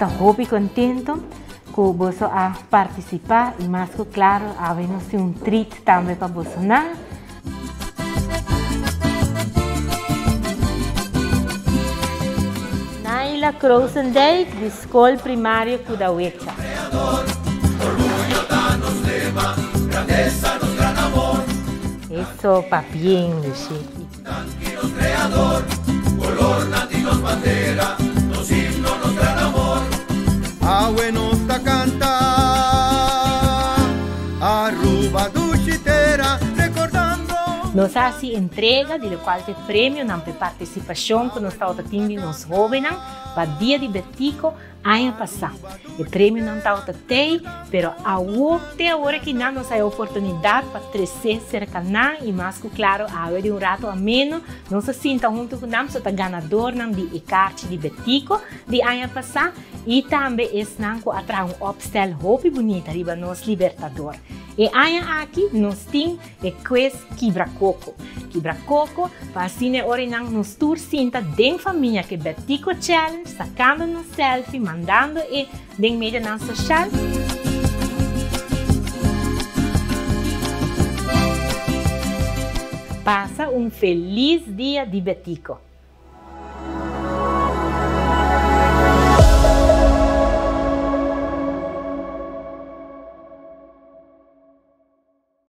ta hopi contento cu boso a participa y mas cu claro awe nos tin un treat tambe pa bosonan. Naila Krosendijk di Skol Primario Kudawecha. Eso pabien Lushiki. Awe nos ta canta Aruba dushi tera recordando. Nos a haci entrega di locual ta e premionan pa e participacion cu nos tabata tin di nos hobennan pa Dia di Betico Aña pasá e premionan tabata tei, pero awo te awor aki nan nos a e oportunidat pa tresé serka nan i mas ku klaro awe di un rato ameno nos a sinta huntu ku nan pasobra ta ganadornan di e karchi di Betico di aña pasá i tambe esnan ku a traha un opstel hopi bunita riba nos Libertador. E aña aki nos tin E quiz Kibra Koko. Kibra Koko, pa asina e ora einan nos tur sinta den famia ku e Betico Challenge, sakando nos selfie, mandando e den medianan soshal. Pasa un felis dia di Betico!